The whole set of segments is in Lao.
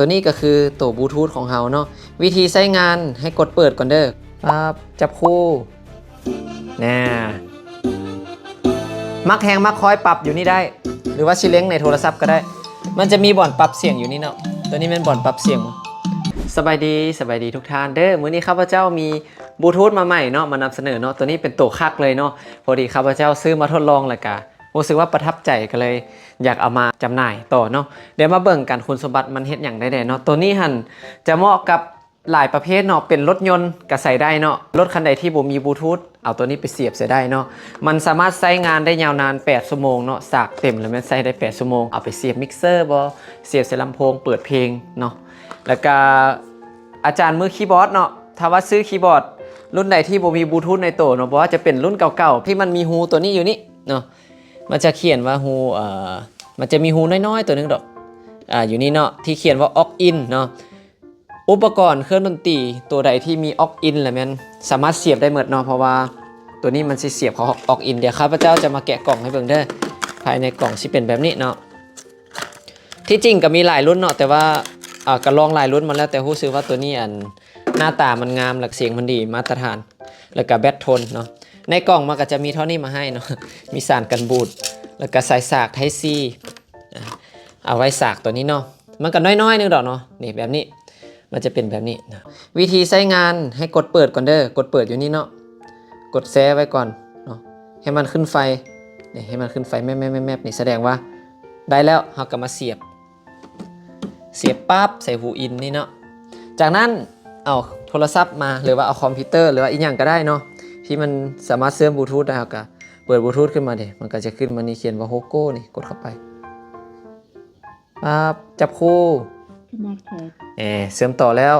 ຕົວນີ້ກໍຄືໂຕບລູທູດຂອງເຮົາເນາະ. ວິທີໃຊ້ງານໃຫ້ກົດເປີດກ່ອນເດີ້. ປັບ ຈັບຄູ່ ແນ່ ມັກແຮງມັກຄອຍປັບຢູ່ນີ້ໄດ້ ຫຼືວ່າຊິເລັງໃນໂທລະສັບກໍໄດ້. ມັນຈະມີບ່ອນປັບສຽງຢູ່ນີ້ເນາະ. ຕົວນີ້ແມ່ນບ່ອນປັບສຽງ. ສະບາຍດີ, ສະບາຍດີທຸກທ່ານເດີ້. ມື້ນີ້ຂ້າພະເຈົ້າມີບລູທູດມາໃໝ່ເນາະ ມານຳສະເໜີເນາະ. ຕົວນີ້ເປັນໂຕຄັກເລີຍເນາະ. ພໍດີຂ້າພະເຈົ້າຊື້ມາທົດລອງ ແລ້ວກະຮູ້ສຶກວ່າປະທັບໃຈ ກໍເລີຍຢາກເອົາມາຈຳໜ່າຍຕໍ່ເນາະ. ດຽວມາເບິ່ງກັນ ຄຸນສົມບັດມັນເຮັດຫຍັງໄດ້ແດ່ເນາະ. ຕົວນີ້ຫັ້ນຈະເໝາະກັບຫຼາຍປະເພດເນາະ, ເປັນລົດຍົນກໍໃຊ້ໄດ້ເນາະ. ລົດຄັນໃດທີ່ບໍ່ມີບລູທູດ ເອົາຕົວນີ້ໄປສຽບໃສ່ໄດ້ເນາະ. ມັນສາມາດໃຊ້ງານໄດ້ຍາວນານແປດຊົ່ວໂມງເນາະ. ສາກເຕັມແລ້ວແມ່ນໃຊ້ໄດ້ແປດຊົ່ວໂມງ. ເອົາໄປສຽບມິກເຊີບໍ ສຽບໃສ່ລຳໂພງເປີດເພງເນາະ. ແລ້ວກະອາຈານມືຄີບອດເນາະ, ຖ້າວ່າຊື້ຄີບອດລຸ້ນໃດທີ່ບໍ່ມີບລູທູດໃນໂຕເນາະ, ບໍ່ວ່າຈະເປັນລຸ້ນເກົ່າໆທີ່ມັນມີຮູຕົວນີ້ຢູ່ນີ້ເນາະ, ມັນຈະຂຽນວ່າຮູ ເອີ ມັນຈະມີຮູນ້ອຍໆຕົວໜຶ່ງດອກ ອາ ຢູ່ນີ້ເນາະ ທີ່ຂຽນວ່າ Aux in ເນາະ. ອຸປະກອນເຄື່ອງດົນຕີຕົວໃດທີ່ມີ Aux in ລະແມ່ນສາມາດສຽບໄດ້ໝົດເນາະ, ເພາະວ່າຕົວນີ້ມັນຊິສຽບເຂົ້າ Aux in. ດຽວຂ້າພະເຈົ້າຈະມາແກະກ່ອງໃຫ້ເບິ່ງເດີ້. ພາຍໃນກ່ອງຊິເປັນແບບນີ້ເນາະ. ທີ່ຈິງກໍມີຫຼາຍລຸ້ນເນາະ, ແຕ່ວ່າ ອາ ກໍລອງຫຼາຍລຸ້ນມາແລ້ວ, ແຕ່ຮູ້ສຶກວ່າຕົວນີ້ ອັນ ໜ້າຕາມັນງາມ ແລະ ສຽງມັນດີ ມາດຕະຖານ ແລ້ວກໍແບັດທົນເນາະ. ໃນກ່ອງມັນກໍຈະມີເທົ່ານີ້ມາໃຫ້ເນາະ, ມີສານກັນບູດ ແລ້ວກໍສາຍສາກ Type C ອາ ເອົາໄວ້ສາກຕົວນີ້ເນາະ. ມັນກໍນ້ອຍໆໜຶ່ງດອກເນາະ. ນີ້ ແບບນີ້ ມັນຈະເປັນແບບນີ້ເນາະ. ວິທີໃຊ້ງານໃຫ້ກົດເປີດກ່ອນເດີ້. ກົດເປີດຢູ່ນີ້ເນາະ, ກົດແຊ່ໄວ້ກ່ອນເນາະ ໃຫ້ມັນຂຶ້ນໄຟ. ນີ້ ໃຫ້ມັນຂຶ້ນໄຟແມັບໆໆໆ ນີ້ສະແດງວ່າໄດ້ແລ້ວ. ເຮົາກໍມາສຽບ ສຽບປັບໃສ່ຮູອິນນີ້ເນາະ. ຈາກນັ້ນເອົາໂທລະສັບມາ ຫຼືວ່າເອົາຄອມພິວເຕີ ຫຼືວ່າອີ່ຫຍັງກໍໄດ້ເນາະ ທີ່ມັນສາມາດເຊື່ອມບລູທູດໄດ້. ເຮົາກໍເປີດບລູທູດຂຶ້ນມາເດ, ມັນກໍຈະຂຶ້ນມານີ້ ຂຽນວ່າ Hogo ນີ້ ກົດເຂົ້າໄປ. ປັບ ຈັບຄູ່ Connected ເອີ ເຊື່ອມຕໍ່ແລ້ວ.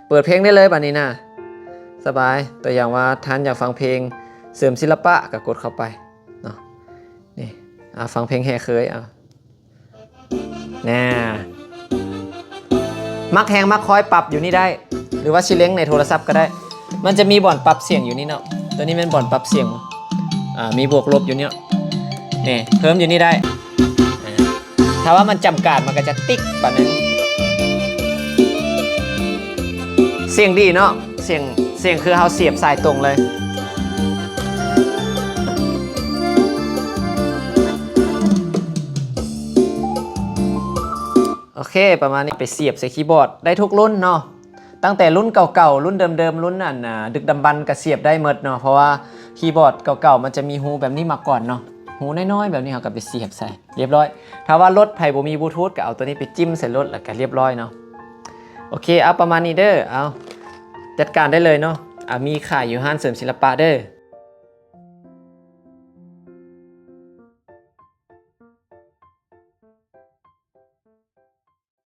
ເປີດເພງໄດ້ເລີຍບາດນີ້ນະ, ສະບາຍ. ຕົວຢ່າງວ່າທ່ານຢາກຟັງເພງເສີມສິລະປະ ກໍກົດເຂົ້າໄປເນາະ. ນີ້ ອາ ຟັງເພງແຫ່ເຄີຍ ອາ ແນ່ ມັກແຮງມັກຄອຍປັບຢູ່ນີ້ໄດ້ ຫຼືວ່າຊິເລັງໃນໂທລະສັບກໍໄດ້. ມັນຈະມີບ່ອນປັບສຽງຢູ່ນີ້ເນາະ. ຕົວນີ້ແມ່ນບ່ອນປັບສຽງ ອາ ມີບວກລົບຢູ່ນີ້ເນາະ. ນີ້ ເພີ່ມຢູ່ນີ້ໄດ້. ອາ ຖ້າວ່າມັນຈຳກັດ ມັນກໍຈະຕິກປານນັ້ນ. ສຽງດີເນາະ, ສຽງ ສຽງຄືເຮົາສຽບສາຍຕົງເລີຍ. ໂອເຄ ປະມານນີ້. ໄປສຽບໃສ່ຄີບອດໄດ້ທຸກລຸ້ນເນາະ, ຕັ້ງແຕ່ລຸ້ນເກົ່າໆ ລຸ້ນເດີມໆ ລຸ້ນອັນ ອາ ດຶກດຳບັນກໍສຽບໄດ້ໝົດເນາະ, ເພາະວ່າຄີບອດເກົ່າໆ ມັນຈະມີຮູແບບນີ້ມາກ່ອນເນາະ, ຮູນ້ອຍໆແບບນີ້ ເຮົາກໍໄປສຽບໃສ່ ລຽບຮ້ອຍ. ຖ້າວ່າລົດໃຜບໍ່ມີບລູທູດ ກໍເອົາຕົວນີ້ໄປຈິ້ມໃສ່ລົດ ແລ້ວກໍລຽບຮ້ອຍເນາະ. ໂອເຄ ເອົາປະມານນີ້ເດີ້. ເອົາ ຈັດການໄດ້ເລີຍເນາະ. ອາ ມີຂາຍຢູ່ຮ້ານເສີມສິລະປະເດີ້.